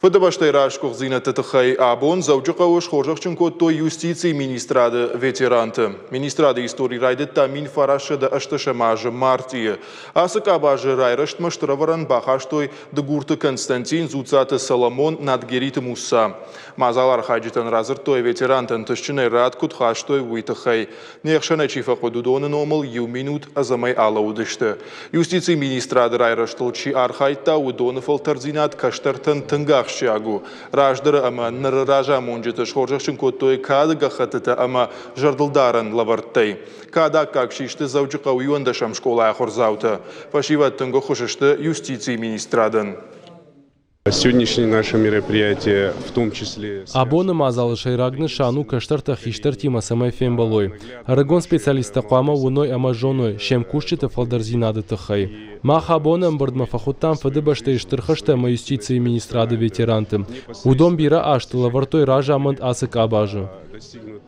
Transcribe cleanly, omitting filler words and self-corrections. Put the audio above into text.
Фыдыбӕстӕйы расгуыхтдзинӕдты тыххӕй абон Дзӕуджыхъӕуы схорзӕхджын кодтой юстицийы министрады ветеранты. Министрады истори райдыдта 1980 азы мартъийы. Ацы къабазы райрӕзтмӕ стыр ӕвӕрӕн бахастой Дыгурты Константин, Дзуццаты Соломон, Надгериты Мусса. Мадзал архайджытӕн радзырдтой, ветерантӕ ӕнтыстджынӕй рад куыд хастой, уый тыххӕй. Не хсӕнӕй чи фӕхъуыд, уыдоны номыл иу минут ӕдзӕмӕй алӕууыдысты. Юстицийы министрады райрӕзтыл чи архайдта, уыдоны фӕлтӕрддзинад кӕстӕртӕн тынг ахсджиаг у. Раздӕры ӕмӕ ныры разамонджыты схорзӕхджын кодтой кады гӕххӕттытӕ ӕмӕ зӕрдылдарӕн лӕвӕрттӕй. Кады аккаг систы Дзӕуджыхъӕуы иуӕндӕсӕм скъолайы ахуырдзаутӕ. Фӕсивӕд тынг ӕххуыс сты юстицийы министрадӕн. Сегодняшнее наше мероприятие в том числе. Абоны мадзалы сӕйраг нысан у кӕстӕртӕ хистӕртимӕ цӕмӕй фембӕлой. Ӕрыгон специалисттӕ хъуамӕ уыной ӕмӕ зоной се мкусджыты фӕлдӕрдзинады тыххӕй. Мах абоны ӕмбырдмӕ фӕхуыдтам Фыдыбӕстӕйы Стыр хӕсты ӕмӕ юстицийы министрады ветеранты. Уыдон бирӕ азты лӕвӕрдтой разамынд ацы къабазы.